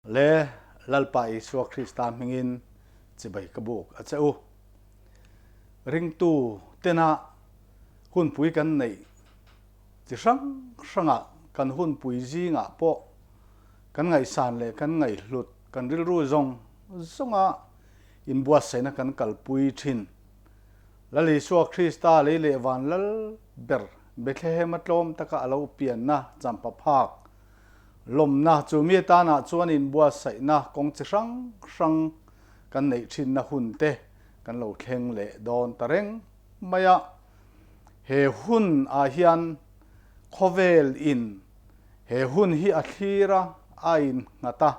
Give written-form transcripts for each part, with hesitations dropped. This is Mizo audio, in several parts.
Le Lalpa Isua Krista hmingin chibai ka buk a che u. Ringtu tena hunpui kan neih chi hrang hrangah kan hunpui zingah pawh kan ngaihsan leh kan ngaihhlut kan rilru zawng zawnga inbuatsaihna kan kalpui thin. Lal Isua Krista lei leh van lal ber Bethlehem-a tlawm taka a lo pianna champa phak Lawmna chu mi atanah chuan inbuatsaihna kawng chi hrang hrang kan neih thinna hun te kan lo thleng leh dawn ta reng mai a. He hun ah hian khawvel in he hun hi a thlir a, a innghat a.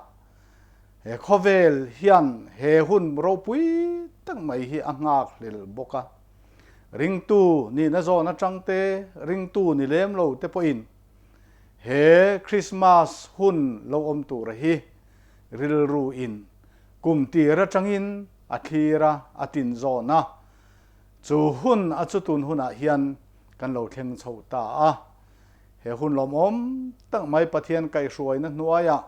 He khawvel hian he hun ropui tak mai hi a nghakhlel bawk a. Ringtu nihna zawn atang te, ringtu ni lem lo te pawhin He Krismas hun lo awm tura hi rilru in kum tir atangin a thlir a, a tin zawn a. Chu hun a chu tun hunah hian kan lo thleng chho ta a. He hun lawmawm tak mai Pathian kaihhruaina hnuaiah,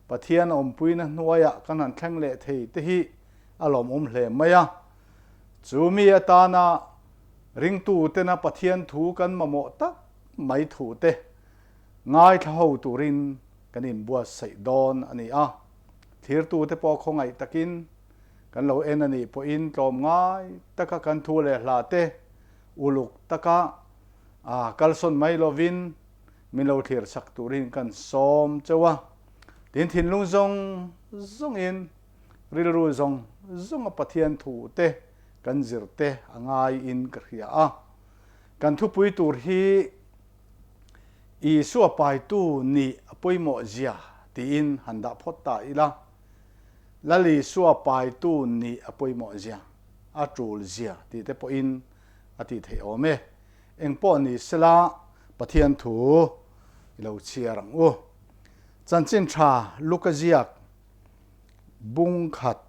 Pathian awmpuina hnuaiah kan han thleng leh thei te hi a lawmawm hle mai a. Chu mi atana ringtutena Pathian thu kan mamawh tak mai thu te ngaithla ho turin kan inbuatsaih dawn a ni a. Thirtute pawh khawngaih takin kan lo en a nih pawhin tlawmngai taka kan thu leh hla te uluk taka kalsawn mai lovin min lo thlir sak turin kan sawm cheu a. Tin, thinlung zawng zawngin rilru zawng zawnga Pathian thu te kan zir te a ngaiin ka hria a. Kan thupui tur hi Isua paitu nih a pawimawh zia tiin han dah phawt ta ila, Lal Isua paitu nih a pawimawh zia, a tul zia tih te pawhin a tih theih awm e. Engpawh ni sela Pathian thu i lo chhiar ang u. Chanchin tha Luka ziak bung khat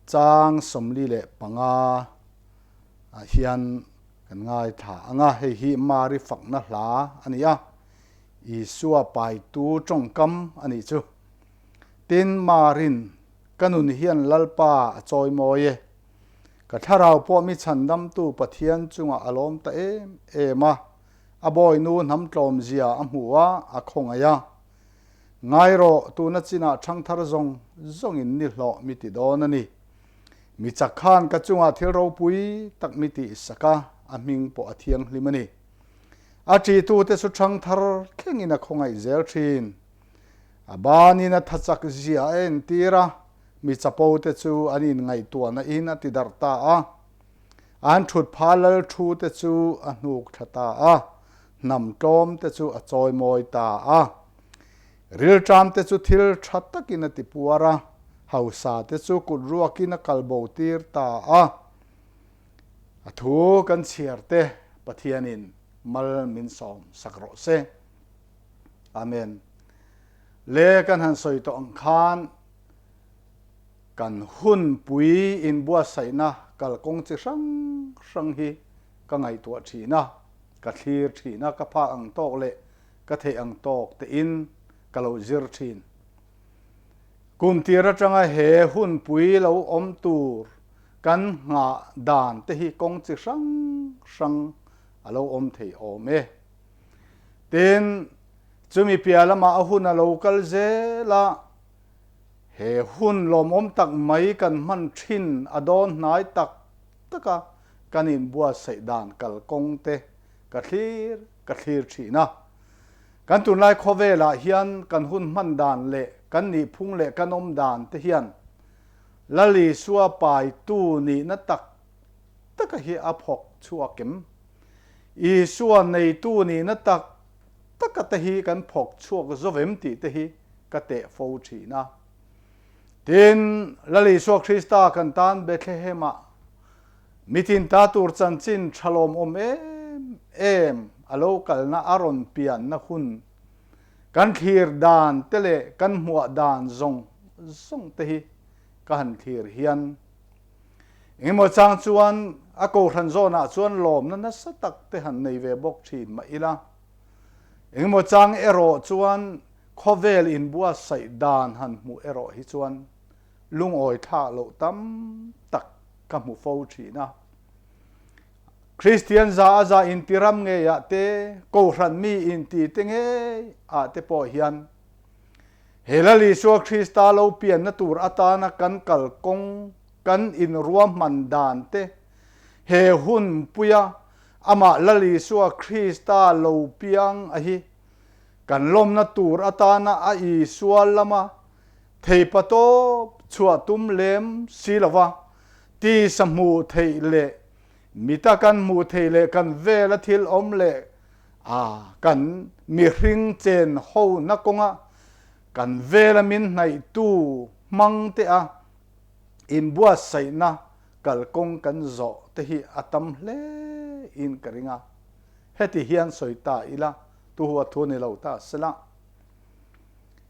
chang 45 ah hian kan ngaithla ang a, hei hi Mari fakna hla a ni a, Isua paitu tawngkam a nih chu. Tin, Marin, Ka nun hian Lalpa a chawi mawi e, ka thlarau pawh mi chhandamtu Pathian chungah a lawm ta em em a, a bawinu hnam tlawmzia a hmu a, a khawngaih a. Ngai rawh, tuna chinah ṭhangthar zawng zawngin ni hlawh mi ti dawn a ni. Mi chak khan ka chungah thil ropui tak mi tih sak a, a hming pawh a thianghlim a ni. A ṭitute chu ṭhang thar thlengin a khawngaih zel ṭhin. A banin a tha chak zia a entir a, mi chapote chu an inngaihtuahna in a ti darh ta a. An ṭhut pha lal ṭhute chu a hnuk ṭha ta a, hnam tlawmte chu a chawimawi ta a. Rilṭamte chu thil ṭha takin a ti puar a, hausate chu kut ruakin a kal bo tir ta a. A thu kan chhiar te Pathianin mal min sawm sak rawh se. Amen. Le kan han sawi tawh ang khan kan hunpui inbuatsaihna kalkawng chi hrang hrang hi ka ngaihtuah thin a, ka thlir thin a, ka phak ang tawk leh ka theih ang tawk tein ka lo zir thin. Kum tir atanga he hunpui lo awm tur kan nghah dan te hi kawng chi hrang hrang a lo awm thei awm e. Tin, chumi piah lamah a hun a lo kal zel a, he hun lawmawm tak mai kan hman thin a dawn hnai tak tak a, kan inbuatsaih dan kalkawng te ka thlir ka thlir thin a. Kan tunlai khawvelah hian kan hun hman dan leh kan nihphung leh kan awm dan te hian Lal Isua paitu nihna tak taka hi a phawk chhuak em? Isua neitu nihna tak taka te hi kan phawk chhuak zovem tih te hi ka teh fo thin a. Tin, Lal Isua Krista kan tan Bethlehem-ah Mitin ta tur chanchin tha lawmawm em em a lo kalna a rawn pianna hun kan thlir dan te leh kan hmuah dan zawng zawng te hi ka han thlir hian engemaw chang chuan a kohhran zawnah chuan lawmna nasa tak te han nei ve bawk thin mah ila engemaw chang erawh chuan. Khawvel inbuatsaih dan han hmuh erawh hi chuan lungawi thlah loh tam tak ka hmu fo thin a. Kristian za a za inti ram ngeiah te, Kohhran mi inti te ngei ah te pawh hian he Lal Isua Krista lo pianna tur atana kan kalkawng kan inruahman dan te, he hun puia amah Lal Isua Krista lo piang a hi kan lawmna tur atana a Isua lama theipa tawp chhuah tum lem si lova tisa hmuh theih leh mita kan hmuh theih leh kan vela thil awm leh a kan mihring chen hona kawnga kan vela min hnaihtu hmang te a inbuatsaihna kalkawng kan zawh te hi a tam hle in ka ring a. Heti hian sawi ta ila tu hu a thu ni lo ta sela.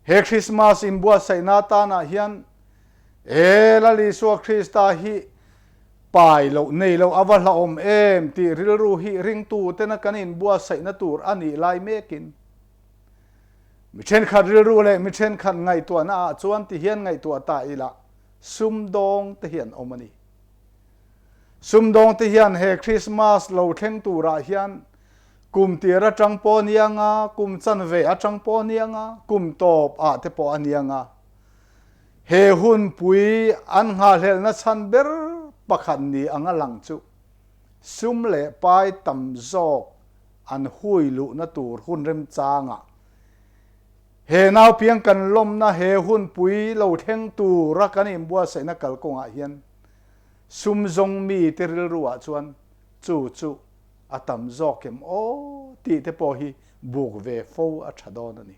He Christmas inbuatsaihna atanah hian e Lal Isua Krista hi pai loh nei loh a va hlauhawm em tih rilru hi ringtu tena kan inbuatsaihna tur a nih lai mekin mi thenkhat rilru leh mi thenkhat ngaihtuahna ah chuan ti hian ngaihtuah ta ila sumdawng te hi an awm a ni. Sumdawng te hian he Christmas lo thleng turah hian Kum tir atang pawh a ni anga, kum chanve atang pawh a ni anga, kum tawp ah te pawh a ni anga. He hunpui an nghahhlelhna chhan ber pakhat ni anga lang chu sum leh pai tam zawk an hui luhna tur hun remchangah he naupiang kan lawmna he hunpui lo thleng tura kan inbuatsaihna kalkawngah hian sum zawng mite rilru ah chuan chu chu a tam zawk em aw tih te pawh hi buk ve fo a tha dawn a ni.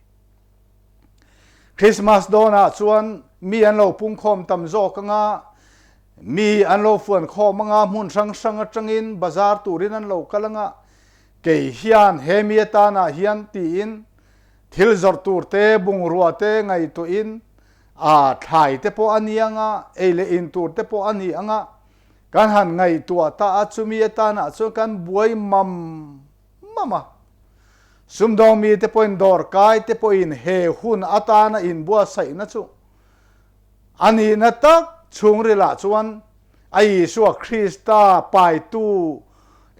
Christmas dawnah chuan mi an lo pungkhawm tam zawk anga, mi an lo fuan khawm anga hmun hrang hrang atangin bazar turin an lo kal anga, kei hian he mi atanah hian tiin thil zawrh tur te bungrua te ngaihtuahin a thlai te pawh a ni anga, ei leh in tur te pawh a ni anga, Kan han ngaihtuah ta a, chumi atanah chuan kan buai mam mam a. Sumdawng mite pawhin dawrkai te pawhin he hun atana inbuatsaihna chu a nihna tak chhungrilah chuan a Isua Krista paitu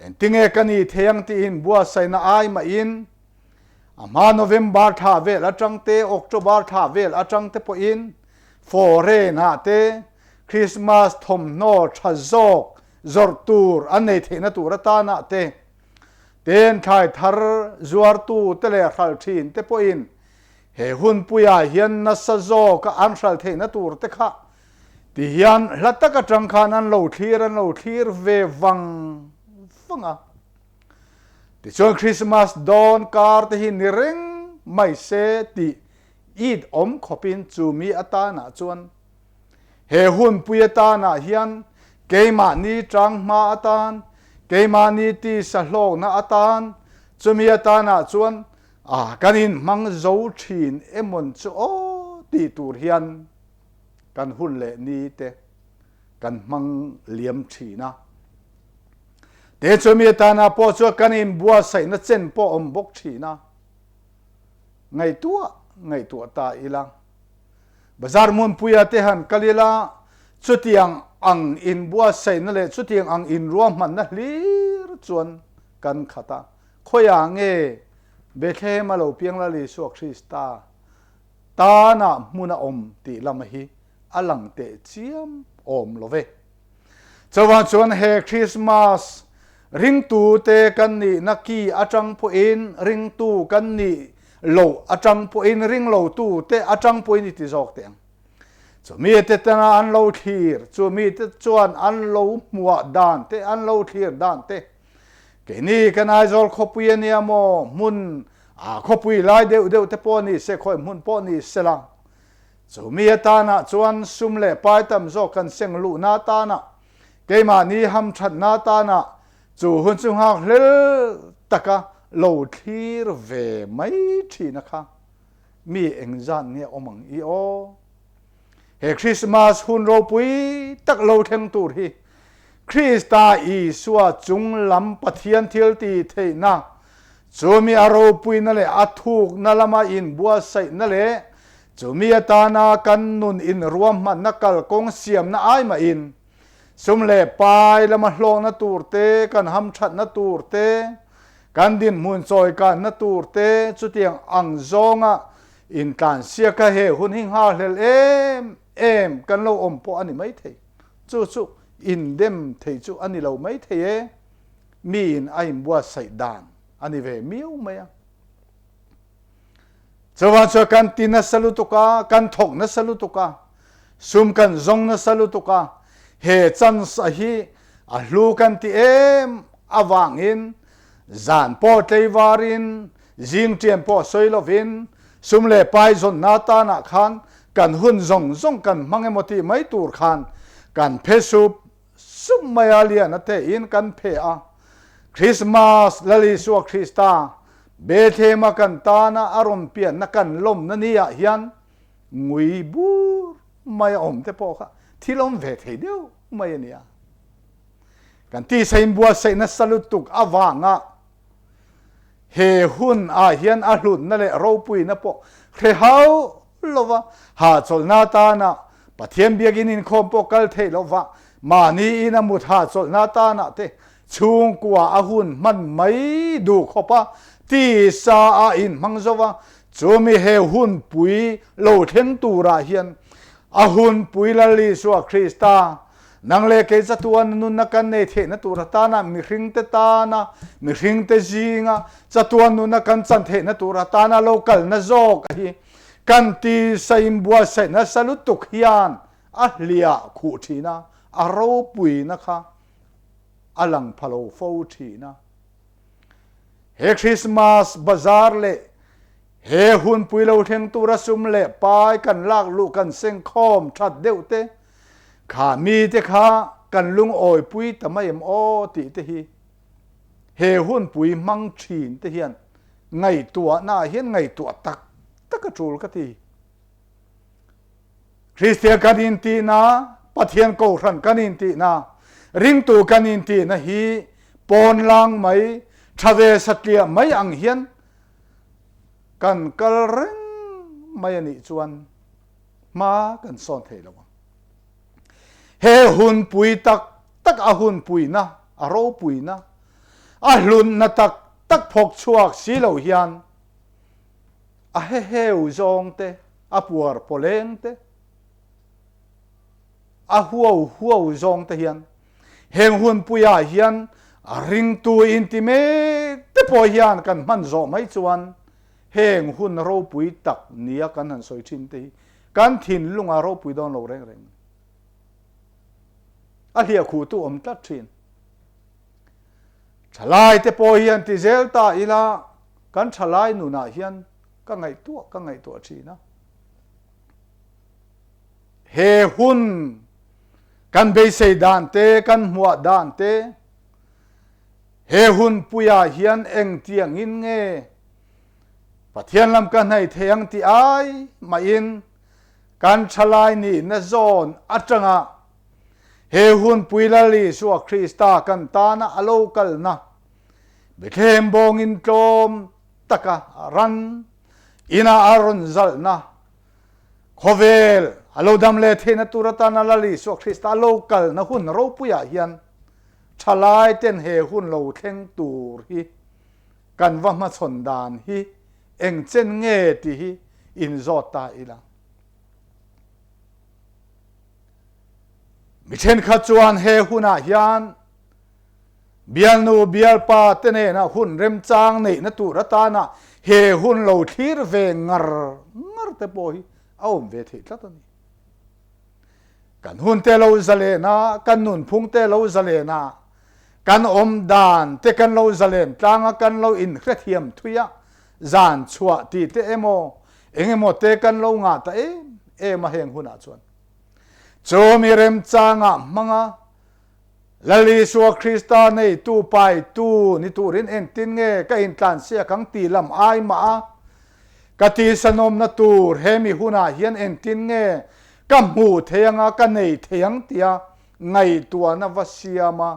engtinge ka ni thei ang tih inbuatsaihna ai mahin a hma November thla vel atang te, October thla vel atang te pawhin foreign ah te Christmas thawmhnaw tha zawk zawrh tur an nei theihna tur atanah te, ten thlai thar zuartu te leh hralh thin te pawhin he hunpuiah hian nasa zawka an hralh theihna tur te kha ti hian hla tak atang khan an lo thlir an lo thlir ve vang vang a. Tichuan Christmas dawn kar te hi ni reng mai se tih it awm khawpin chumi atanah chuan He hunpui atanah hian keimahni tanghma atan, keimahni tisa hlawkna atan, chumi atanah chuan a kan inhmang zo thin emawn chu aw tih tur hian kan hun leh ni te kan hmang liam thin a. Te chumi atana pawh chuan kan inbuatsaihna chen pawh awm bawk thin a. Ngaihtuah ngaihtuah ta ila. Bazar hmunpuia te han kal ila, chutiang ang inbuatsaihna leh chutiang ang inruahmanna hlir chuan kan khat a. Khawiah nge Bethlehem a lo piang Lal Isua Krista tana hmun a awm tih lam hi a lang teh chiam awm lo ve. Chuvang chuan he Krismas ringtute kan nihna ki atang pawhin ringtu kan nih loh atang pawhin ring lotute atang pawhin i ti zawk teh ang. Chumite tana an lo thlir, chumite chuan an lo hmuah dan te, an lo thlir dan te. Keini kan Aizawl khawpui a nia maw, hmun a khawpui lai deuh deuh te pawh ni se, khawi hmun pawh ni sela. Chumi atanah chuan sum leh pai tam zawk kan seng luhna atanah, keimahni hamthatna atanah chu hun chu nghak hlel taka lo thlir ve mai thina kha mi engzat nge awm ang i aw? He Krismas hun ropui tak lo thleng tur hi Krista Isua chung lam Pathian thil tih theihna. Chumi a ropuina leh a thukna lama inbuatsaihna leh chumi atana kan nun inruahmanna kalkawng siamna ai mahin sum leh pai lama hlawkna tur te, kan hamthatna tur te, kan dinhmun chawikanna tur te chutiang ang zawnga intlansiaka he hun hi nghakhlel em em kan lo awm pawh a ni maithei. Chu chu indem thei chu a ni lo maithei e. Miin a inbuatsaih dan a ni ve miau mai a. Chuvang chuan kan ti nasa lutuk a, kan thawk nasa lutuk a, sum kan zawng nasa lutuk a, he chance a hi a hlu kan ti em avangin zan pawh tleivarin, zing ṭian pawh sawi lovin sum leh pai zawnna tanah khan kan hun zawng zawng kan hmang emaw tih mai tur khan kan phe sup Sup maia lian a tein kan phe a, Krismas Lal Isua Krista Bethlehem-a kan tana a rawn pianna kan lawmna niah hian ngui bur mai a awm te pawh kha thil awm ve thei deuh mai a nia. Kan tisa inbuatsaih nasa lutuk avanga He hun ah hian a hlutna leh ropuina pawh hre hauh lova hahchawlhna atana Pathian biakin inkhawm pawh kal theih lohva mahni ina mut hahchawlhna atana te chhungkua a hun hman mai duh khawpa tisa a inhmang zo va, chumi he hunpui lo thleng turah hian a hunpui Lal Isua Krista Nang leh kei chatuan nunna kan nei theihna tur atana mihringte tana, mihringte zinga chatuan nunna kan chan theihna tur atana lo kalna zawk a hi kan tisa inbuatsaih nasa lutuk hian a hliah khuh thin a, a ropuina kha a lang pha lo fo thin a. He Christmas bazar leh he hunpui lo thleng tura sum leh pai kan lak luh kan sengkhawm that deuh te, Kha mite kha kan lungawipui ta mai em aw tih te hi he hunpui hmang thin te hian ngaihtuahna ah hian ngaihtuah tak tak a tul ka ti. Kristian kan intihna, Pathian Kohhran kan intihna, ringtu kan intihna hi pawnlang mai, tha ve satliah mai ang hian kan kal reng mai a nih chuan hma kan sawn thei lo ang. He hunpui tak tak a hunpuina, a ropuina, a hlunna tak tak phawk chhuak si lo hian a heheu zawng te, a puar pawleng te, a huau huau zawng te hian heng hunpuiah hian ringtu inti mek te pawh hian kan hman zawh mai chuan Heng hun ropui tak nia kan han sawi thin te hi kan thinlunga ropui dawn lo reng reng. A hliahkhuhtu awm tlat thin. Thalai te pawh hian ti zel ta ila kan thalai nunah hian ka ngaihtuah ka ngaihtuah thin a. He hun kan beisei dan te kan hmuah dan te He hunpuiah hian engtiangin nge Pathian lam ka hnaih thei ang tih ai mahin kan thalai nihna zawn atanga he hunpui Lal Isua Krista kan tana a lo kalna Bethlehem bawngin tlawm taka ran ina a rawn zalhna khawvel a lo dam leh theihna tur atana Lal Isua Krista a lo kalna hun ropuiah hian Thalai ten he hun lo thleng tur hi kan va hmachhawn dan hi eng chen nge tih hi inzawt ta ila. Mi thenkhat chuan he hunah hian bialnu bialpa te nena hun remchang neihna tur atana he hun lo thlir ve ngar ngar te pawh hi a awm ve theih tlat a ni. Kan hun te lo zalen a, kan nunphung te lo zalen a, kan awm dan te kan lo zalen tlang a, kan lo inhrethiam thui a, zan chhuah tih te emaw, eng emaw te kan lo ngah ta em em a heng hunah chuan. Chu mi remchangah hmanga Lal Isua Krista neitu paitu ni turin engtin nge ka intlansiak ang tih lam ai mah a, ka tisanawmna tur hemi hunah hian engtin nge ka hmuh thei anga ka nei thei ang tia ngaihtuahna va siam a,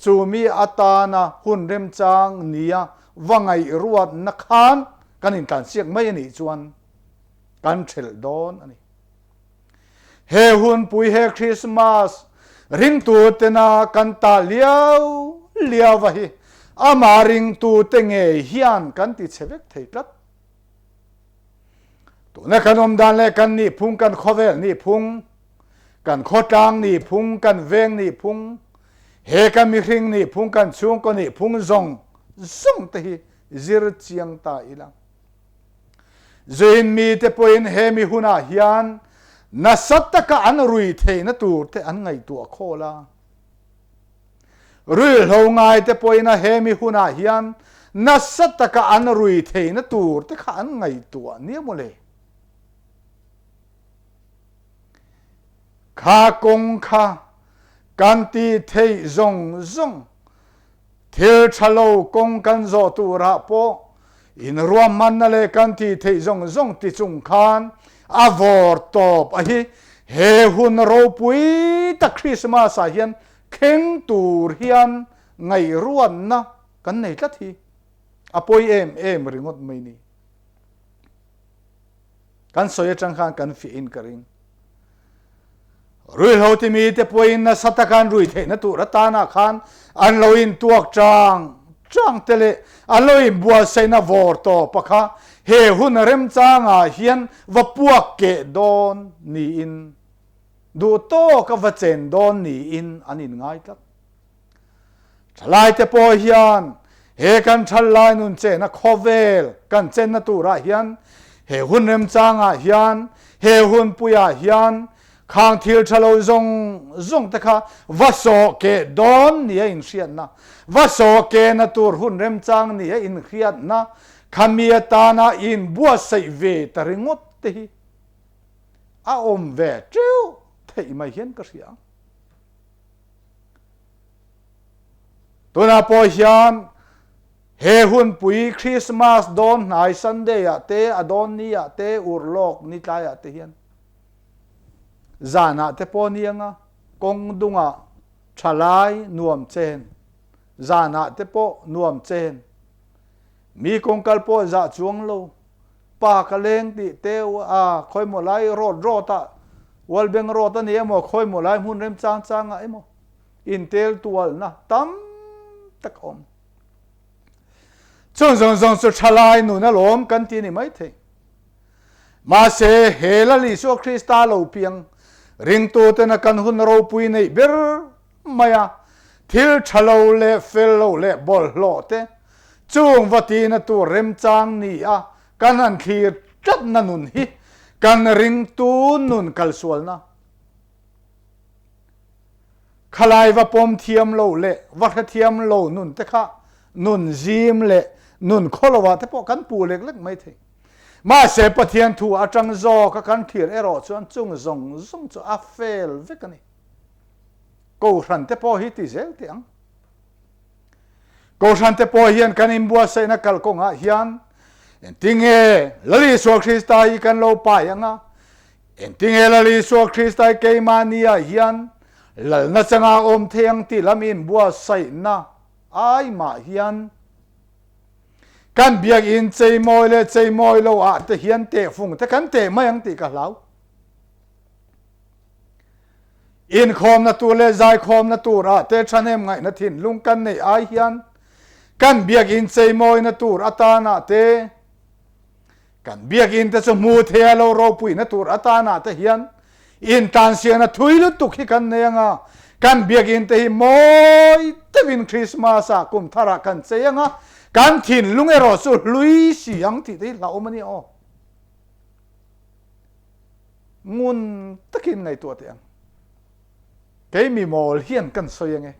chumi atana hun remchang nia va ngaihruatna khan kan intlansiak mai a nih chuan kan ṭhelh dawn a ni. He hunpui he Christmas ringtutena kan ta liau liau a hi amah ringtute ngei hian kan ti chhe vek thei tlat. Tuna kan awm dan leh kan nihphung, kan khawvel nihphung, kan khawtlang nihphung, kan veng nihphung, he kan mihring nihphung, kan chhungkaw nihphung zawng zawng te hi zir chiang ta ila. Zuin mite pawhin he mi hunah hian nasa taka an rui theihna tur te an ngaihtuah khawl a. Ruihhlo ngaite pawhin a he mi hunah hian nasa taka an rui theihna tur te kha an ngaihtuah nia mawle. Kha kawng kha kan tih theih zawng zawng thil tha lo kawng kan zawh turah pawh inruahmanna leh kan tih theih zawng zawng ti chung khan a vawr tawp a hi he hun ropui tak Christmas ah hian thleng tur hian ngaihruatna kan nei tlat hi a pawi em em ringawt mai ni. Kan sawi atang khan kan fiah in ka ring. Ruihhlo timi te pawhin nasa taka an rui theihna tur atana khan an lo intuak chang chang te leh an lo inbuatsaihna vawr tawpa kha he hun remchangah hian va puak keh dawn niin duh tawka va chen dawn niin an inngai tlat. Thalaite pawh hian he kan thalai nun chena khawvel kan chenna turah hian he hun remchangah hian he hunpuiah hian khang thil tha lo zawng zawng te kha va sawh keh dawn nia inhriatna, va sawh kehna tur hun remchang nia inhriatna khami atana inbuatsaih ve ta ringawt te hi a awm ve teuh theih mai hian ka hria. Tunah pawh hian he hunpui Christmas dawn hnai Sunday ah te, a dawn ni ah te, urlawk ni tlai ah te hian zanah te pawh ni anga kawng dungah thalai nuam chen, zanah te pawh nuam chen, mi kawngkal pawh zah chuang lo, pa ka leng tih te a khawimaw lai road road ah Walbeng road a ni emaw khawimaw lai hmun remchang chang ah emaw intel tualna tam tak a awm. Chung zawng zawng chu thalai nun alawm kan ti a ni maithei. Mahse he Lal Isua Krista lo piang ringtuten a kan hun ropui neih ber mai a, thil tha lo leh fel lo leh bawlhhlawh te chung va tina tur remchang ni a kan han thlir tlatna nun hi kan ringtu nun kalsualna khalai va pawm thiam lo leh va hrethiam lo nun te kha nun zim leh nun khawlovah te pawh kan puh lek lek mai thei. Mahse Pathian thu atang zawk a kan thlir erawh chuan chung zawng zawng chu a fel vek a ni. Kohhran te pawh hi ti zel teh ang. Kohhran te pawh hian kan inbuatsaihna kalkawngah hian engtinge Lal Isua Krista hi kan lo pai ang a, engtinge Lal Isua Krista hi keimahniah hian lalna changa awm thei ang tih lam inbuatsaihna ai mah hian kan biakinn cheimawi leh cheimawi lo ah te hian tehfung te kan teh mai ang tih ka hlau. Inkhawmna tur leh zaikhawmna turah te thahnem ngaihna thinlung kan neih ai hian kan biakinn cheimawina tur atanah te, kan biakinn te chu hmu theia lo ropuina tur atanah te hian intlansiakna thui lutuk hi kan nei anga, kan biakinn te hi mawi deuhin Christmas ah kum tharah kan chei anga, kan thinlung erawh chu hlui si ang tih te hi hlauhawm a ni aw. Ngun takin ngaihtuah teh ang. Kei mi mawl hian kan sawi ange.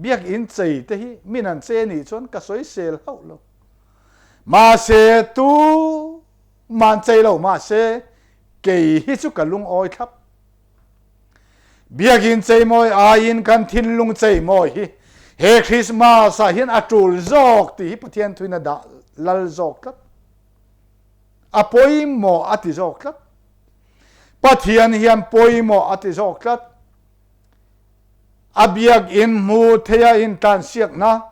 Biakinn chei te hi min an che nih chuan ka sawi sel hauh lo. Mahse tu man chei lo mahse kei hi chu ka lungawi thlap. Biakinn cheimawi aiin kan thinlung cheimawi hi he Christmas ah hian a tul zawk tih hi Pathian thuin a dah lal zawk tlat. A pawimawh a ti zawk tlat. Pathian hian pawimawh a ti zawk tlat. A biakinn hmu theia intlansiakna,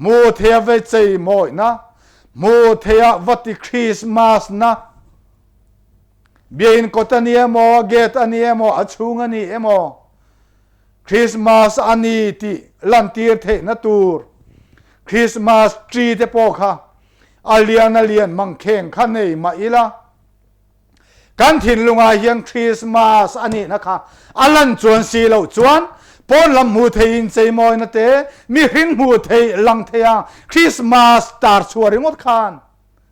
Hmu theia ve chei mawina, hmu theia va ti Christmas na. Biain kawt a ni emaw, gate a ni emaw, a chhung a ni emaw, Christmas a ni tih lantir theihna tur Christmas tree te pawh kha a lian a lian mangkheng kha nei mah ila, Kan thinlungah hian Christmas a nihna kha a lan chuan si loh chuan pawn lam hmuh theih in cheimawina te, mihring hmuh theih lang thei a Christmas tar chhuah ringawt khan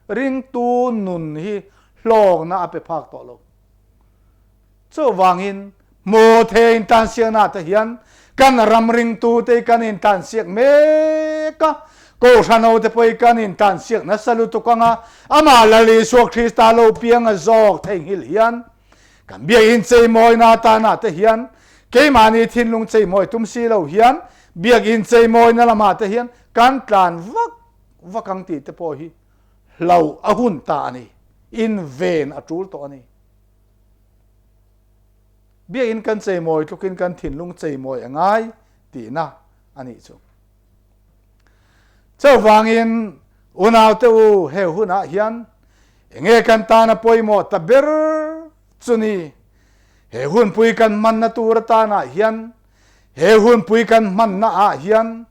ringtu nun hi hlawkna a pe phak tawh lo. Chuvangin hmuh theih intlansiakna te hian kan ram ringtute kan intlansiak mek a, Kohhranho te pawh kan intlansiak nasa lutuk anga amah Lal Isua Krista lo pianga zawk theihnghilh hian kan biakinn cheimawina atana te hian keimahni thinlung cheimawi tum si lo hian biakinn cheimawina lamah te hian kan tlan vak vak ang tih te pawh hi hlauh a hun ta a ni, inven a tul tawh a ni. Biakinn kan cheimawi tlukin kan thinlung cheimawi a ngai tihna a nih chu. Chuvangin unaute u he hunah hian enge kan tana pawimawh ta ber chu ni? He hunpui kan hmanna tur atanah hian, he hunpui kan hmanna ah hian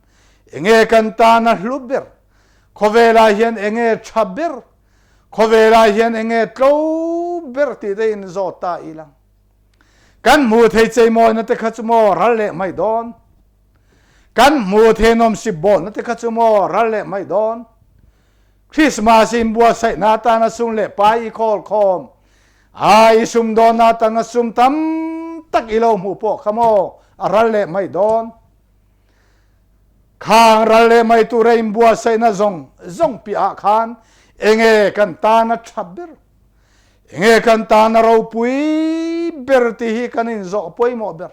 enge kan tana hlu ber? Khawvelah hian enge tha ber? Khawvelah hian enge tlo ber tih te in zawt ta ila. Kan hmuh thei cheimawina te kha chu maw ral leh mai dawn. Kan hmuh thei nawmsip bawlna te kha chu maw ral leh mai dawn. Christmas in buatsaihna atana sum leh pai i khawl khawm a i sumdawnna atanga sum tam tak i lo hmuh pawh kha maw a ral leh mai dawn. Khang ral leh mai tura inbuatsaihna zawng zawng piahah khan enge kan tana tha ber, enge kan tana ropui ber tih hi kan inzawh pawimawh ber.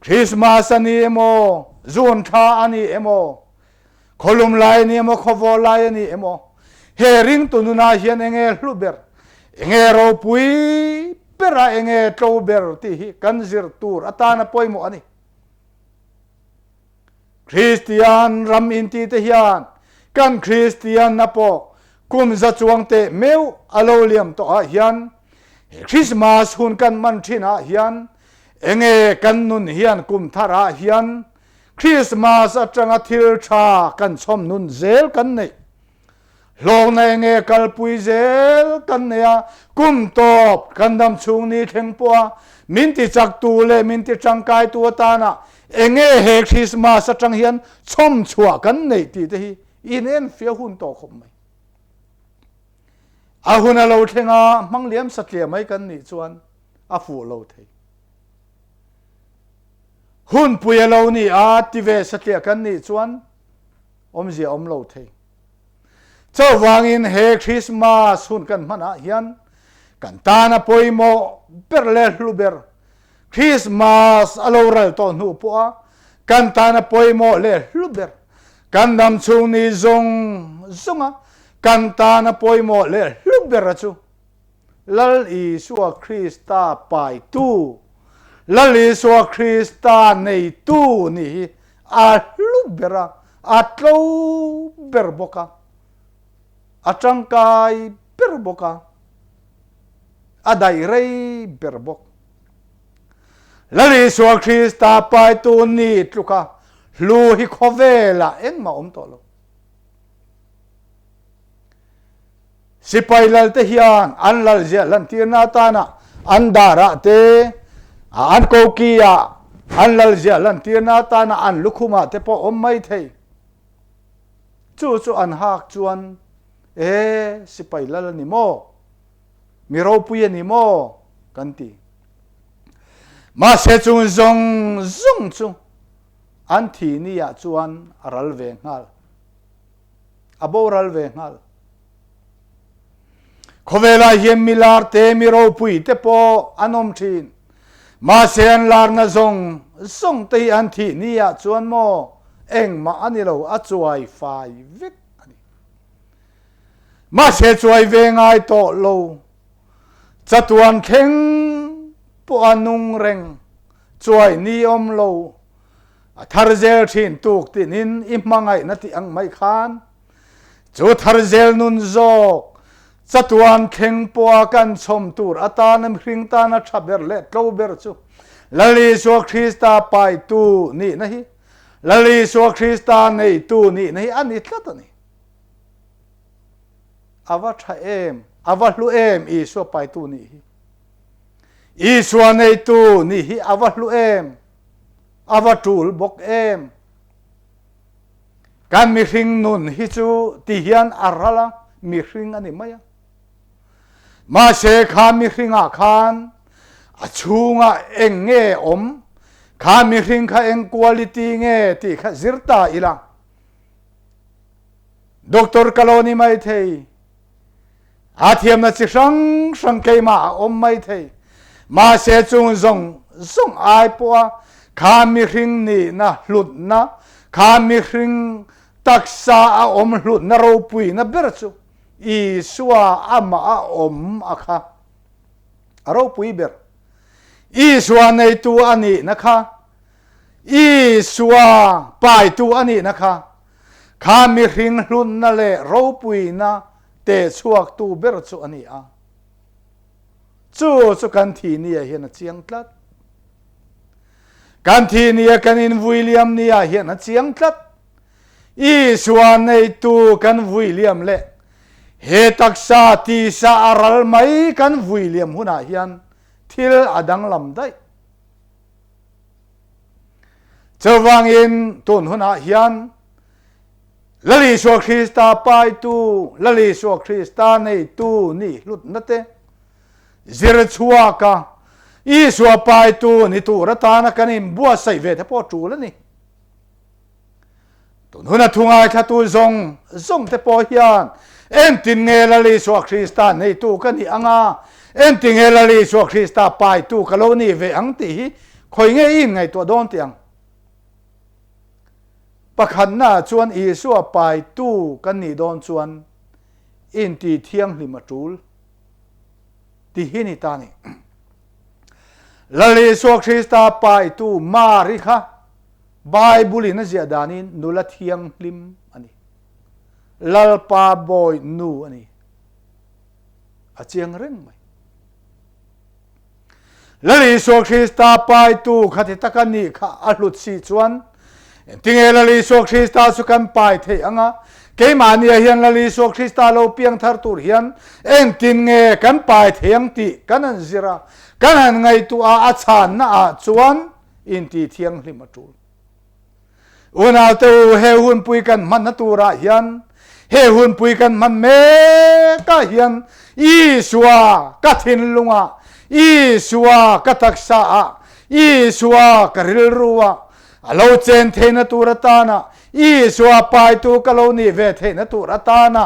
Christmas a ni emaw, June thla a ni emaw, khawlum lai a ni emaw, khawvawl lai a ni emaw, he ringtu nunah hian enge hlu ber, enge ropui ber a enge tlo ber tih hi kan zir tur atana pawimawh a ni. Kristian ram inti te hian kan Kristianna pawh kum za chuang teh meuh a lo liam tawh ah hian he Christmas hun kan hman thin ah hian enge kan nun hian kum thar ah hian Christmas atanga thil tha kan chhawm nun zel kan neih Hlawkna enge kalpui zel kan nei a, kum tawp kan dam chhung ni thleng pawh a, min ti chaktu leh min ti tangkaitu atana enge he Christmas atang hian chhawm chhuah kan neih tih te hi in enfiah hun tawh khawp mai. A hun a lo thleng a, hmang liam satliah mai kan nih chuan a fuh lo thei. Hunpui a lo ni a, ti ve satliah kan nih chuan awmzia awm lo thei. Chuvangin he Christmas hun kan hman ah hian kan tan a pawimawh ber leh hlu ber Christmas a lo ral tawh hnu pawh a kan tan a pawimawh leh hlu ber kan dam chhung ni zawng zawng a kan tan a pawimawh leh hlu ber a chu Lal Isua Krista paitu, Lal Isua Krista neitu nih hi a hlu ber a, a tlo ber bawk a, a tangkai ber bawk a, a daih rei ber bawk. Lal Isua Krista paitu ni tluka hlu hi khawvelah engmah awm tawh lo. Sipai lalte hian an lalziah lantirna atana an darah te, an koki-ah an lalziah lantirna atana an lukhumah te pawh awm mai thei. Chu chu an hak chuan, E, sipai lal a ni maw? Mi ropui a ni maw? kan ti. Mahse chung zawng zawng chu an thi ni ah chuan a ral ve nghal. A boral ve nghal. Khawvelah hian mi lar te, mi ropui te pawh an awm thin. Mahse an larna zawng zawng te hi an thih ni ah chuan maw engmah a ni lo, a chuai fai vek a ni. Mahse chuai ve ngai tawh lo, chatuan thleng pawh a nung reng, chuai ni awm lo. A thar zel thin tuk tinin i hmangaihna tih ang mai khan chu thar zel nun zawk chatuan thleng pawha kan chhawm tur atana mihring tana tha ber leh tlo ber chu Lal Isua Krista paitu nihna hi Lal Isua Krista neitu nihna hi a ni tlat a ni. A va tha em, a va hlu em Isua paitu nih hi. Isua neitu nih hi a va hlu em, a va tul bawk em. Kan mihring nun hi chu ti hian a ral a, mihring a ni mai a. Mahse kha mihringah khan a chhungah eng nge awm, kha mihring kha eng quality nge tih kha zir ta ila. Doctor ka lo ni mai thei. A thiamna chi hrang hrang keimah a awm mai thei. Mahse chung zawng zawng ai pawha kha mihring nihna hlutna, kha mihring taksa a awm hlutna ropuina ber chu Isua amah a awm a kha a ropui ber. Isua neitu a nihna kha, Isua paitu a nihna kha, kha mihring hlutna leh ropuina teh chhuaktu ber chu a ni a. Chu chu kan thi nia hian a chiang tlat. Kan thi nia kan invui liam nia hian a chiang tlat. Isua neitu kan vui liam leh he taksa tisa a ral mai kan vui liam hunah hian thil a danglam daih. Chuvangin tun hunah hian Lal Isua Krista paitu, Lal Isua Krista neitu nih hlutna te zir chhuak a, Isua paitu ni tur atana kan inbuatsaih ve te pawh tul a ni. Tun huna thu ngaithlatu zawng zawng te pawh hian engtin nge Lal Isua Krista neitu ka nih ang a, engtin nge Lal Isua Krista paitu ka lo nih ve ang tih hi khawi nge i inngaihtuah dawn tih ang. Pakhatnaah chuan Isua paitu kan nih dawn chuan inti thianghlim a tul tih hi ni ta ni. Lal Isua Krista paitu Mari kha Bible in a ziah danin nula thianghlim a ni. Lalpa bawi nu a ni. A chiang reng mai. Lal Isua Krista paitu khati taka nih kha a hlut si chuan engtinge Lal Isua Krista chu kan pai theih anga keimahnia hian Lal Isua Krista lo piang thar tur hian engtin nge kan pai thei ang tih kan han zir a, kan han ngaihtuah a, a chhanna ah chuan inti thianghlim a tul. Unaute u, he hunpui kan hmanna turah hian, he hunpui kan hman mekah hian Isua ka thinlungah, Isua ka taksaah, Isua ka rilruah a lo chen theihna tur atana, Isua paitu ka lo nih ve theihna tur atana,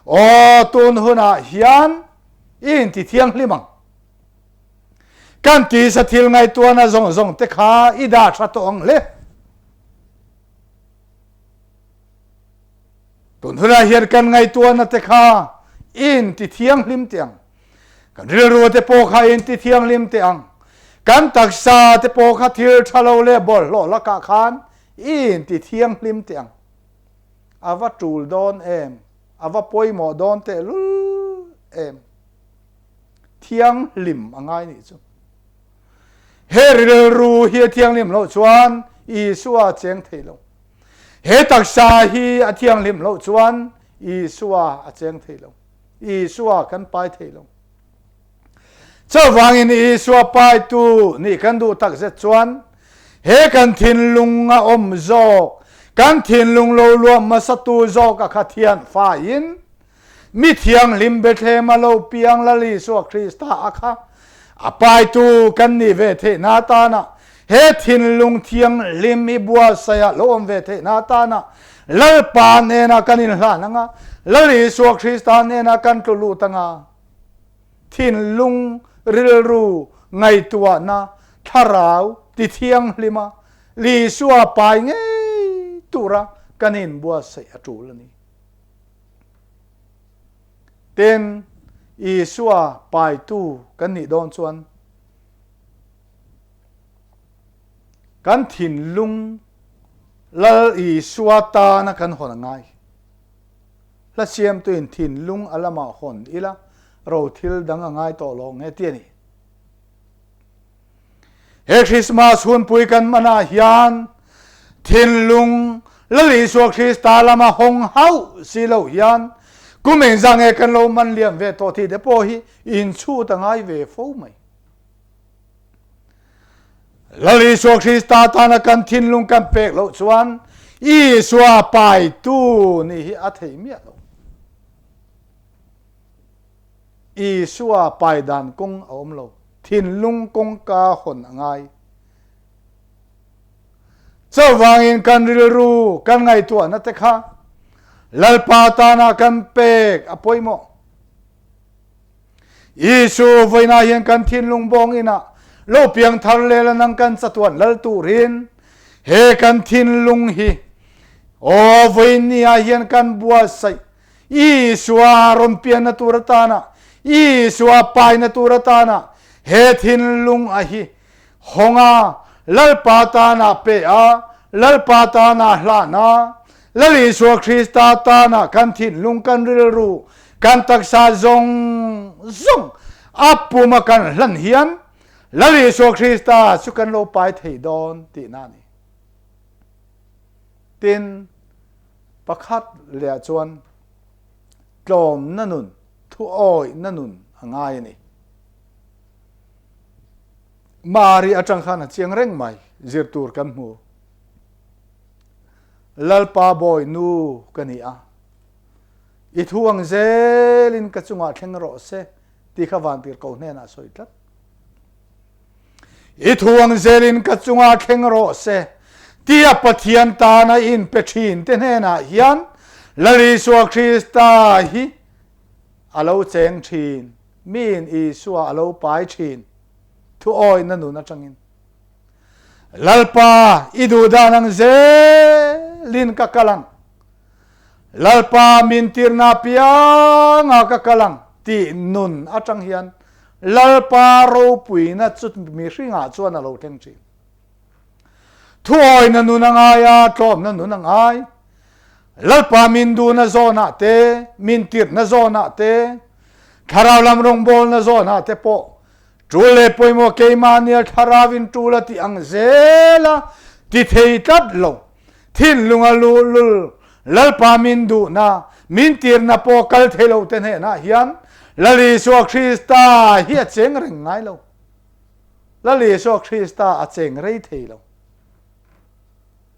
aw tun hunah hian i inti thianghlim ang. Kan tisa thil ngaihtuahna zawng zawng te kha i dah tha tawh ang hle. Tun hunah hian kan ngaihtuahna te kha in ti thianghlim teh ang. Kan rilru te pawh kha in ti thianghlim teh ang. Kan taksa te pawh kha thil tha lo leh bawlhhlawh lakah khan in ti thianghlim teh ang. A va tul dawn em? A va pawimawh dawn tehlul em? Thianghlim a ngai nih chu. He rilru hi a thianghlim loh chuan Isua a cheng thei lo. He taksa hi a thianghlim loh chuan Isua a cheng thei lo. Isua kan pai thei lo. Chuvangin Isua paitu nih kan duh takzet chuan he kan thinlung a awm zawk, kan thinlung lo luah hmasatu zawk a kha thian faiin Mi thianghlim Bethlehem a lo piang Lal Isua Krista a kha a paitu kan nih ve theihna atana he thinlung thianghlim i buatsaih lo awm ve theihna atana Lalpa hnena kan inhlan anga, Lal Isua Krista hnena kan tlu lut anga thinlung rilru ngaihtuahna thlarau ti thianghlima Isua pai ngei tura kan inbuatsaih a tul a ni. Tin, Isua paitu kan nih dawn chuan kan thinlung Lal Isua tana kan hawn a ngai. Hla siamtuin thinlung a lamah hawn ila, ro thil dang a ngai tawh lo nge ti a ni. He Krismas hunpui kan manah hian thinlung Lal Isua Krista lama hawng hauh si lo hian kum engzah nge kan lo man liam ve tawh tih te pawh hi inchhut a ngai ve fo mai. Lal Isua Krista tana kan thinlung kan pek loh chuan Isua paitu nih hi a theih miah lo. Isua pai dan kawng a awm lo. Thinlung kawngka hawn a ngai. Chuvangin kan rilru kan ngaihtuahna te kha Lalpa tana kan pek a pawimawh. Isu vawiinah hian kan thinlung bawng inah lo piang thar leh la nang kan chatuan lal turin he kan thinlung hi aw vawiin ni ah hian kan buatsaih Isua rawn pianna tur atana Isua paina tur atana he thinlung a hi hawnga Lalpa tana pe a Lalpa tana hlana Lal Isua Krista tana kan thinlung kan rilru kan taksa zawng zawng a puma kan hlan hian Lal Isua Krista chu kan lo pai thei dawn tihna a ni. Tin, Pakhat leh ah chuan tlawmna nun, thuawihna nun a ngai a ni. Mari atang khan a chiang reng mai, zir tur kan hmu. Lalpa bawi nu ka ni a, i thu ang zelin ka chungah thleng rawh se tih kha vantirhkoh hnenah a sawi tlat. I thu ang zelin ka chungah thleng rawh se, tia Pathian tana inpe thin te hnenah hian Lal Isua Krista hi a lo cheng thin, miin Isua a lo pai thin, thuawihna nun atangin. Lalpa, i duh dan ang zelin ka kal ang. Lalpa min tirna apianga ka kal ang tih nun atang hian Lalpa ropuina chu mihringah chuan a lo thleng thin. Thuawina nun a ngai a, tlawmna nun a ngai. Lalpa min duhna zawnah te, min tirhna zawnah te, thlarau lam rawngbawlna zawnah te pawh tul leh pawimawh keimahnia thlarauin tul a tih ang zela ti thei tlat lo. Thinlung a luhlul Lalpa min duhna, min tirna pawh kal thei lo te hnenah hian Lal Isua Krista hi a cheng reng ngai lo. Lal Isua Krista a cheng rei thei lo.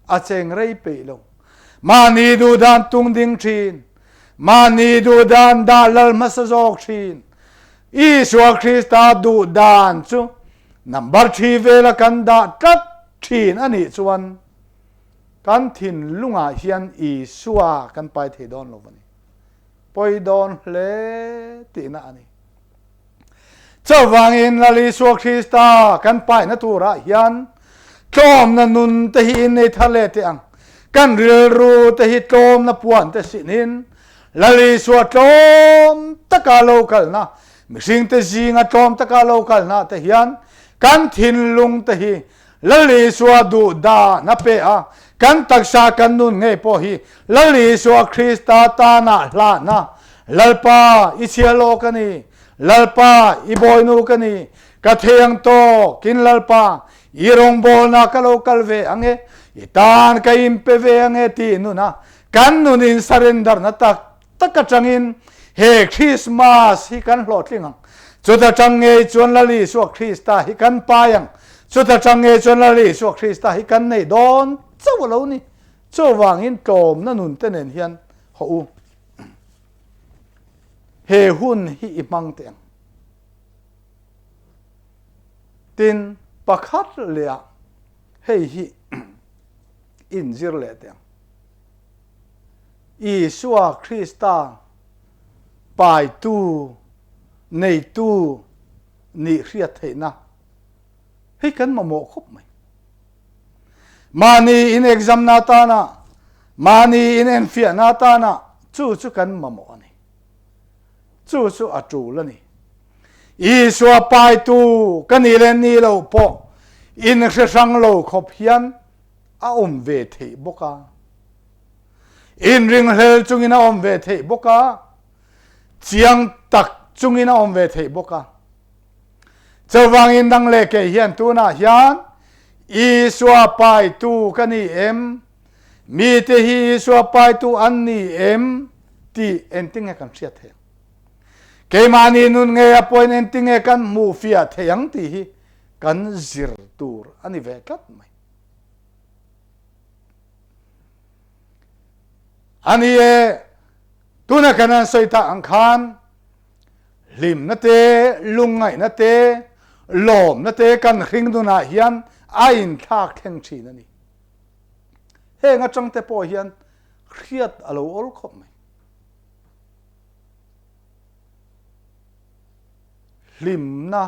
A cheng rei peih lo. Mahni duh dan tung ding thin, mahni duh dan dah lal hmasa zawk thin. Isua Krista duh dan chu number thi vela kan dah tlat thin a nih chuan Kan thinlungah hian Isua kan pai thei dawn lo a ni. Pawi dawn hle tihna a ni. Chuvangin Lal Isua Krista kan paina turah hian tlawmna nun te hi innei thar leh teh ang. Kan rilru te hi tlawmna puan te sinin Lal Isua tlawm taka lo kalna, mihringte zinga tlawm taka lo kalna te hian kan thinlung te hi Lal Isua duh dan a pe a, kan taksa kan nun ngei pawh hi Lal Isua Krista tana hlahna, Lalpa i chhialaw ka ni, Lalpa i bawinu ka ni, ka thei ang tawkin Lalpa i rawngbawlna ka lo kal ve ang e, i tan ka inpe ve ang e tih nuna kan nun in surrender na tak tak atangin he Krismas hi kan hlawhtling ang. Chuta tang ngei chuan Lal Isua Krista hi kan pai ang. Chuta tang ngei chuan Lal Isua Krista hi kan nei dawn chauh a lo ni. Chuvangin tlawmna nun te nen hian haw u. He hun hi i hmang teh ang. Tin, pakhat lehah hei hi inzir leh teh ang. Isua Krista paitu, neitu nih hriat theihna hi kan mamawh khawp mai. Mahni in exam na atana, mahni in enfiahna atana chu chu kan mamawh a ni. Chu chu a tul a ni. Isua paitu ka nih leh nih loh pawh inhre hrang lo khawp hian. a awm ve theih bawk a, inringhlel chungin a awm ve theih bawk a, chiang tak chungin a awm ve theih bawk a. Chuvangin dang leh kei hian tunah hian Isua paitu ka ni em? Mite hi Isua paitu an ni em? tih engtinge kan hriat theih ang? Keimahni nun ngei a pawhin engtinge kan hmuh fiah theih ang tih hi kan zir tur a ni ve tlat mai. A ni e, tuna kan han sawi tak ang khan hlimna te, lungngaihna te, lawmna te kan hring nunah hian a inthlak thleng thin a ni. Heng atang te pawh hian hriat a lo awl khawp mai. Hlimna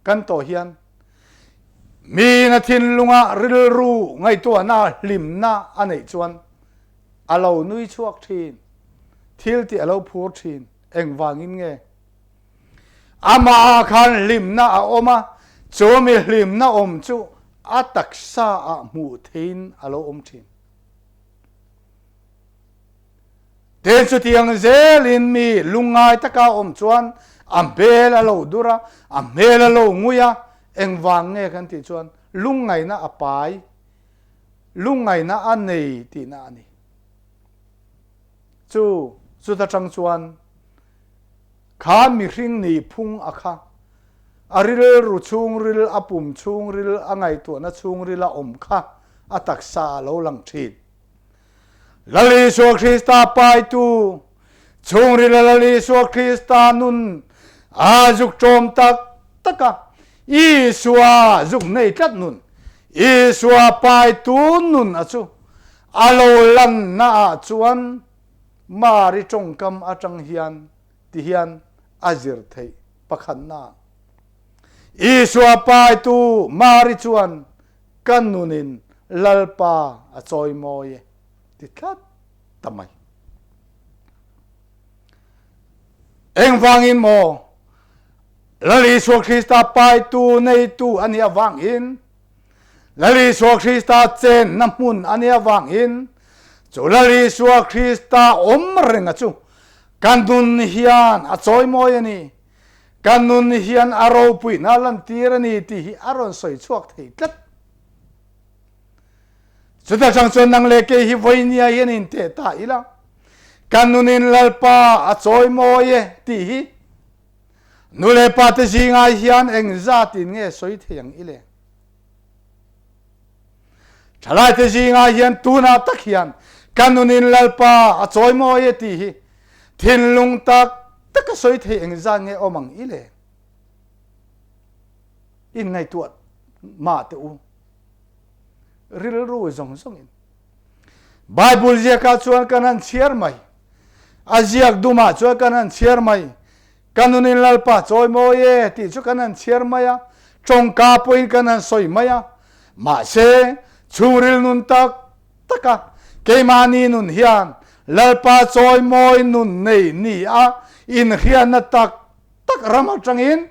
kan tawh hian miin a thinlunga rilru ngaihtuahna hlimna a neih chuan a lo nui chhuak thin, thil tih a lo phur thin. Engvangin nge? Amah ah khan hlimna a awm a, chu mi hlimna awm chu a taksa ah hmuh theihin a lo awm thin. Tin, chutiang zelin mi lungngai taka awm chuan a hmel a lo dur a, a hmel a lo ngui a, engvang nge kan tih chuan lungngaihna a pai, lungngaihna a nei tihna a ni. Chu chuta tang chuan kha mihring nih phung a kha, a rilru chhungril, a pum chhungril, a ngaihtuahna chhungril a awm kha a taksa a lo lang thin. Lal Isua Krista paitu, chhungrila Lal Isua Krista nun a zuk ṭawm tak tak a, Isua zuk nei tlat nun, Isua paitu nun a chu a lo lanna ah chuan Mari ṭawngkam aṭang hian ti hian a zir theih pakhatna. Isua paitu Mari chuan Ka nunin Lalpa a chawimawi e ti tlat ta mai. Engvangin maw? Lal Isua Krista paitu neitu a nih avangin, Lal Isua Krista chenna hmun a nih avangin, chu Lal Isua Krista awm renga chu ka nun hian a chawimawi a ni. Ka nun hian a ropuina lantir a ni tih hi a rawn sawi chhuak thei tlat. Chuta chang chuan nang leh kei hi vawinia hian inteh ta ila, ka nunin Lalpa a chawimawi e tih hi nu leh pa te zingah hian engzatin nge sawi thei ang i le? Thalaite zingah hian tunah tak hian ka nunin Lalpa a chawimawi e tih hi thinlung tak taka sawi thei engzat nge awm ang i le? Inngaihtuah mah teh u. Rilru zawng zawngin. Bible ziakah chuan kan han chhiar mai. A ziak dumah chuan kan han chhiar mai. Ka nunin Lalpa chawimawi e tih chu kan han chhiar mai a, tawngka pawhin kan han sawi mai a. Mahse, chhungril nun tak taka keimahni nun hian Lalpa chawimawi nun nei ni a inhriatna tak tak ram atangin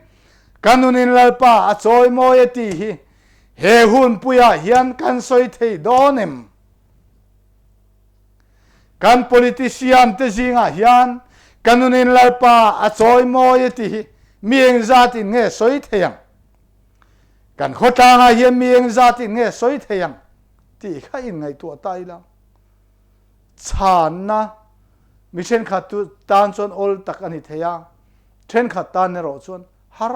ka nunin Lalpa a chawimawi e tih hi he hunpuiah hian kan sawi thei dawn em? Kan politician te zingah hian ka nunin Lalpa a chawimawi e tih hi mi engzatin nge sawi thei ang? Kan khawtlangah hian mi engzatin nge sawi thei ang tih kha inngaihtuah ta ila. Chhanna mi thenkhat chu tan chuan awl tak a ni thei a, thenkhat tan erawh chuan har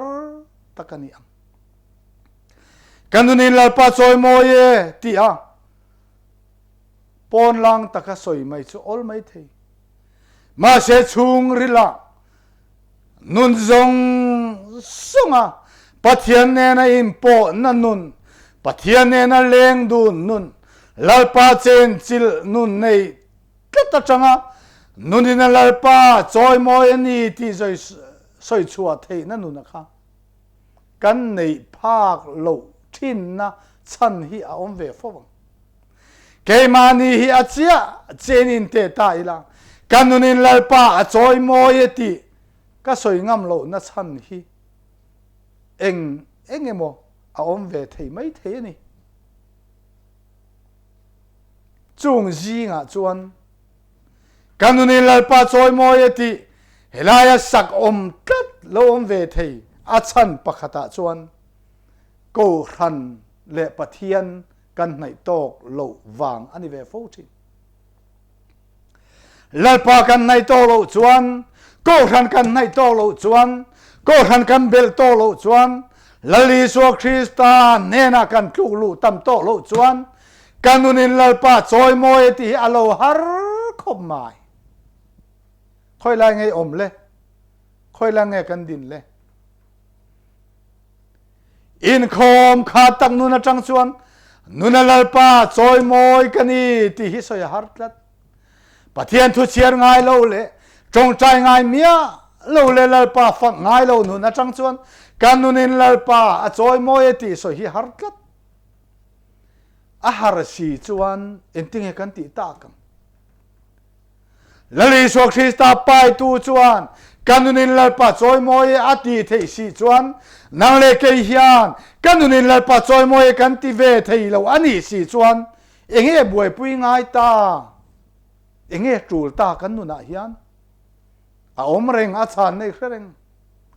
tak a ni ang. Ka nunin Lalpa chawimawi e tih a pawnlang taka sawi mai chu awl mai thei. Mahse chhungrilah nun zawng zawnga Pathian nena inpawhna nun, Pathian nena leng dun nun, Lalpa chenchilh nun nei tlat atanga nunina Lalpa chawimawi a ni tih sawi chhuah theihna nuna kha kan neih phak loh thinna chhan hi a awm ve fo ang. Keimahni hi a chiah chen in teh ta ila, ka nunin Lalpa a chawimawi e tih ka sawi ngam lohna chhan hi eng eng emaw a awm ve thei mai thei a ni. Chung zingah chuan ka nunin Lalpa chawimawi e tih helaia sak awm tlat lo awm ve thei a chhan pakhatah chuan Kohhran leh Pathian kan hnaih tawk loh vang a ni ve fo thin. Lalpa kan hnaih tawk loh chuan, Kohhran kan hnaih tawk loh chuan, Kohhran kan belh tawk loh chuan, Lal Isua Krista hnenah kan tluk luh tam tawk loh chuan ka nunin Lalpa chawimawi e tih hi a lo har khawp mai. Khawi lai nge i awm le? Khawi lai nge kan din le? Inkhawm kha tak nun atang chuan nuna Lalpa chawimawi ka ni tih hi sawi a har tlat. Pathian thu chhiar ngai lo leh tawngtai ngai miah lo leh Lalpa fak ngai lo nun atang chuan kan nunin Lalpa a chawimawi e tih sawi hi har tlat. A har si chuan engtinge kan tih tak ang? Lal Isua Krista paitu chuan ka nunin Lalpa chawimawi e a ti theih si chuan nang leh kei hian ka nunin Lalpa chawimawi e kan ti ve thei lo a nih si chuan enge buaipui ngai ta? Enge tul ta kan nunah hian? A awm reng, a chhan nei hre reng,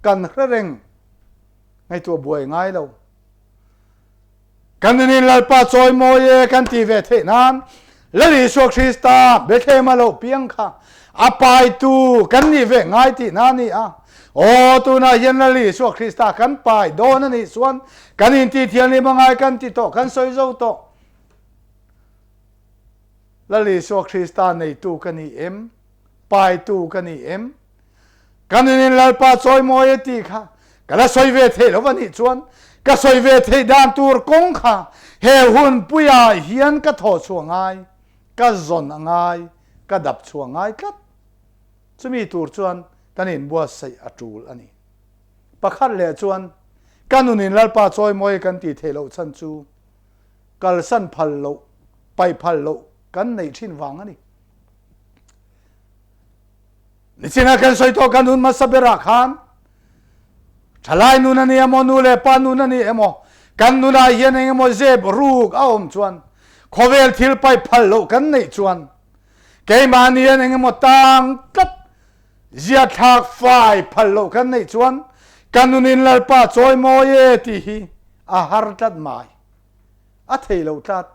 kan hre reng, ngaihtuah buai ngai lo. Kan nunin Lalpa chawimawi e kan ti ve theih nan Lal Isua Krista Bethlehem a lo piang kha a paitu kan nih ve ngai tihna a ni a. Aw, tunah hian Lal Isua Krista kan pai dawn a nih chuan kan inti thianghlim a ngai kan ti tawh, kan sawi zo tawh. Lal Isua Krista neitu ka ni em? Paitu ka ni em? Ka nunin Lalpa chawimawi e tih kha ka la sawi ve theih lo va nih chuan ka sawi ve theih dan tur kawng kha he hunpuiah hian ka thawh chhuah ngai, ka zawn a ngai, ka dap chhuah ngai tlat. Chumi tur chuan kan inbuatsaih a tul a ni. Pakhat leh chuan ka nunin Lalpa chawimawi kan tih theih loh chhan chu kalsan phal loh, paih phal loh kan neih thin vang a ni. Nichina kan sawi tawh kan hun hmasa berah khan thalai nun a ni emaw nu leh pa nun a ni emaw kan nunah hian eng emaw zep ruk a awm chuan khawvel thil paih phal loh kan neih chuan keimahni hian eng emaw tang tlat ziathlak fai phal loh kan neih chuan kan nunin Lalpa chawimawi e tih hi a har tlat mai a thei lo tlat.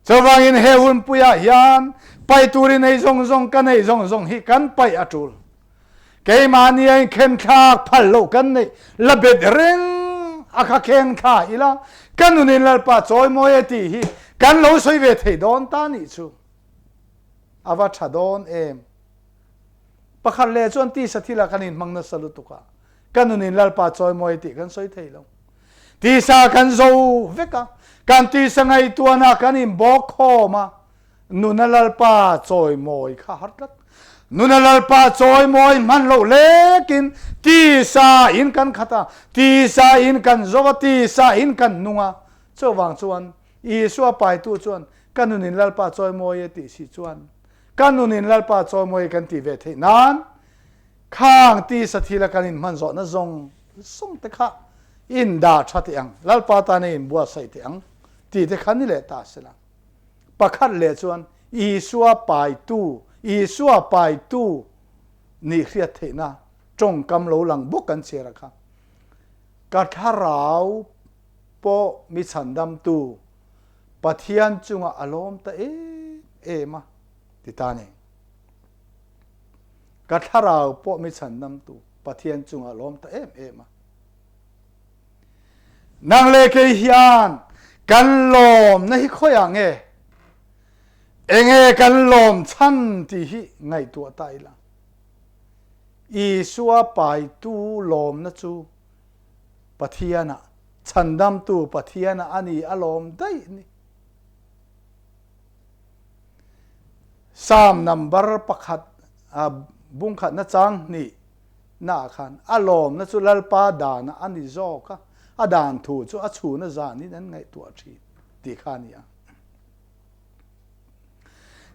Chuvangin he hunpuiah hian paih tur i nei zawng zawng ka neih zawng zawng hi kan paih a tul. Keimahni a inkhenthlak phal loh kan neih la bet reng a kha kheng thla ila ka nunin Lalpa chawimawi e tih hi kan lo sawi ve thei dawn ta nih chu a va tha dawn em. Pakhat leh chuan tisa thilah kan inhmang nasa lutuk a, ka nunin Lalpa chawimawi e tih kan sawi thei lo. Tisa kan zo vek a, kan tisa ngaihtuahna kan inbawk khawm a, nuna Lalpa chawimawi kha har tlat. Nuna Lalpa chawimawi hman loh lekin tisa in kan khat a, tisa in kan zo a, tisa in kan nung a. Chuvang chuan Isua paitu chuan ka nunin Lalpa chawimawi e tih si chuan ka nunin Lalpa chawimawi kan tih ve theih nan Khang tisa thila kan inhman zawhna zawng zawng te kha in dah tha teh ang, Lalpa tan i inbuatsaih teh ang tih te kha ni leh ta sela. Pakhat leh chuan Isua paitu, Isua paitu nih hriat theihna tawngkam lo lang bawk kan chhiar a kha. Ka thlarau pawh mi chhandamtu Pathian chungah a lawm ta em em a ti ta ni. Ka thlarau pawh mi chhandamtu Pathian chungah lawm ta em em a. Nang leh kei hian kan lawmna hi khawiah nge? Enge kan lawm chhan tih hi ngaihtuah ta ila. Isua paitu lawmna chu Pathianah, chhandamtu Pathianah a ni a lawm daih ni. Psalm number pakhat bungkhatna chang hnih naah khan a lawmna chu Lalpa dana a ni zawk a, a dan thu chu a chhuna zanin an ngaihtuah thin tih kha a ni a.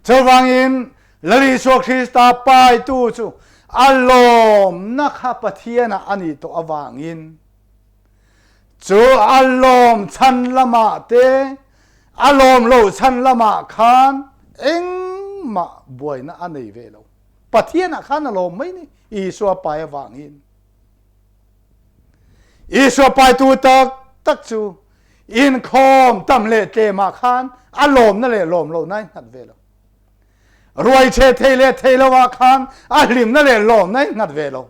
Chuvangin Lal Isua Krista paitu chu a lawmna kha Pathianah a nih tawh avangin chu a lawm chhan lamah te. A lawm lo chhan lamah khan engmah buaina a nei ve lo. Pathianah khan a lawm mai ni, Isua pai avangin. Isua paitu tak tak chu inkhawm tam leh tlemah khan a lawmna leh lawm lohna a innghat ve lo. Ruai chhe thei leh thei loah khan a hlimna leh lawmna a innghat ve lo.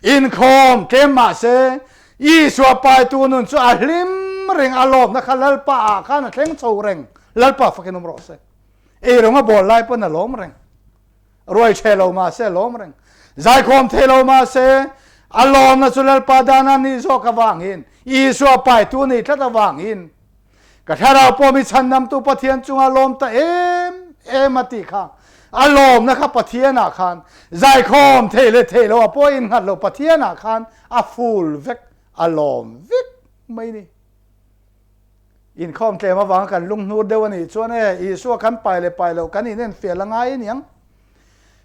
Inkhawm tlem mah se Isua paitu nun chu a hlim reng, a lawmna kha Lalpa ah khan a thleng chho reng. Lalpa fakin awm rawh se. Eirawng a bawl lai pawn a lawm reng. Ruai ṭhe lo mah se a lawm reng. Zaikhawm thei lo mah se a lawmna chu Lalpa dan a nih zawk avangin, Isua paitu a nih tlat avangin, Ka thlarau pawh mi chhandamtu Pathian chunga lawm ta em em a tih kha a lawmna kha Pathianah khan zaikhawm thei leh thei lo a pawh innghat lo Pathianah khan a ful vek a lawm vek mai ni. Inkhawm tlem avanga kan lunghnur deuh a nih chuan e Isua kan pai leh pai loh kan inenfiah la ngai a niang.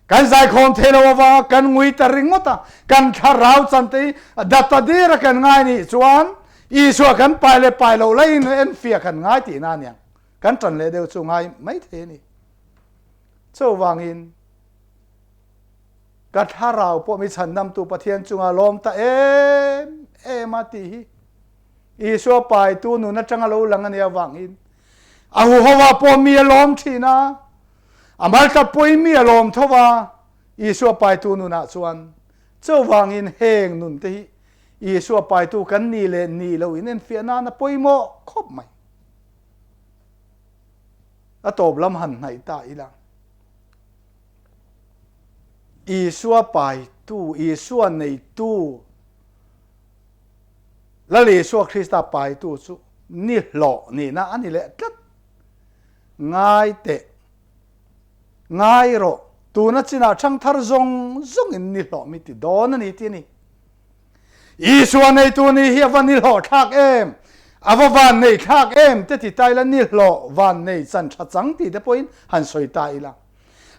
Kan zaikhawm thei lo avanga kan ngui ta ringawt a, kan thlarau chan te hi data dir a kan ngai nih chuan Isua kan pai leh pai loh laiin enfiah kan ngai tihna a niang. Kan tan leh deuh chu ngai mai thei a ni. Chuvangin ka thlarau pawh mi chhandamtu Pathian chunga lawm ta em em a tih hi Isua paitu nun atanga lo lang a nih avangin a huhova pawh mi a lawm thin a, A maltap pawhin mi a lawm tho va, Isua paitu nunah chuan chuvangin heng nun te hi Isua paitu kan ni leh ni lo in enfiah nan a pawimawh khawp mai. A tawp lam han hnaih ta ila. Isua paitu, Isua neitu, Lal Isua Krista paitu chu ni hlawh nihna a ni leh tlat. Ngai teh. Ngai rawh. Tuna chinah ṭhangthar zawng zawngin ni hlawh mi ti dawn a ni tih a ni. Isua neitu ni hi a va ni hlawh thlak em? A va van nei thlak em? Te ti ta ila ni hlawh van nei chan ṭha chang tih te pawhin han sawi ta ila.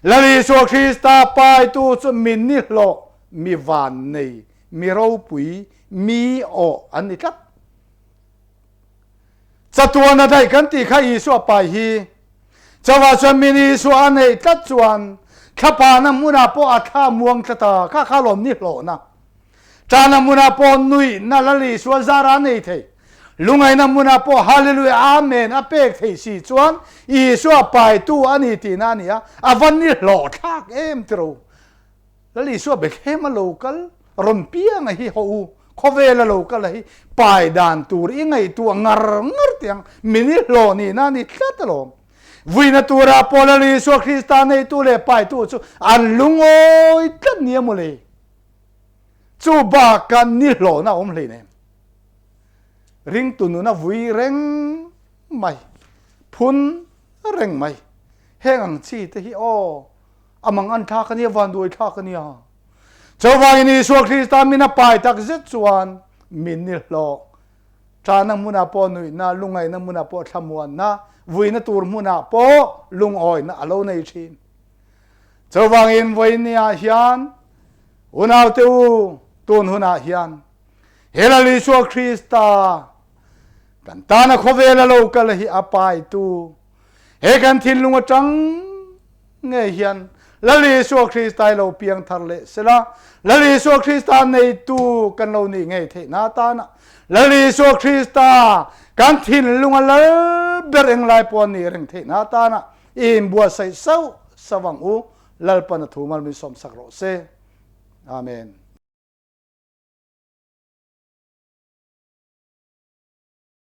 Lal Isua Krista paitu chu mi ni hlawh, mi van nei, mi ropui, mi awh an ni tlat. Chatuan a daih kan tih kha Isua pai hi. Chauhah chuan min Isua a neih tlat chuan thlapana hmunah pawh a thla muang tlat a, kha kha lawm ni hlawhna. Ṭahna hmunah pawh nuihna Lal Isua zara a nei thei. Lungaihna hmunah pawh Hallelujah Amen a pek thei si chuan Isua paitu a ni tihna a ni a, a va ni hlawh thlak em tiro. Lal Isua Bethlehem a lo kal, rawn piang a hi haw u, khawvel a lo kal a hi pai dan tur i ngaihtuah ngar ngar tiang min i hlawh nihna a ni tlat alawm. Vuina tura pawh Lal Isua Krista neitu leh paitu chu an lungawi tlat nia mawle. Chu bakah ni hlawhna a awm hleinem. Ringtu nuna vui reng mai, phun reng mai, heng ang chi te hi aw, A mang an thlak a nia, vanduai thlak a nia. Chuvangin Isua Krista min a pai tak zet chuan min ni hlawh. Ṭahna hmunah pawh nuihna, lungaihna hmunah pawh thlamuanna, vuina tur hmunah pawh lungawina a lo nei ṭhin. Chuvangin vawinia hian unaute u, tun hunah hian he Lal Isua Krista kan tana khawvel a lo kal hi a paitu He kan thinlung aṭang ngei hian Lal Isua Krista hi lo piang thar leh sela, Lal Isua Krista neitu kan lo nih ngei theihna atana Lal Isua Krista kan thinlunga lal ber englai pawh a nih reng theihna atana i inbuatsaih sauh sauh ang u. Lalpan a thu mal min sawmsak rawh se. Amen.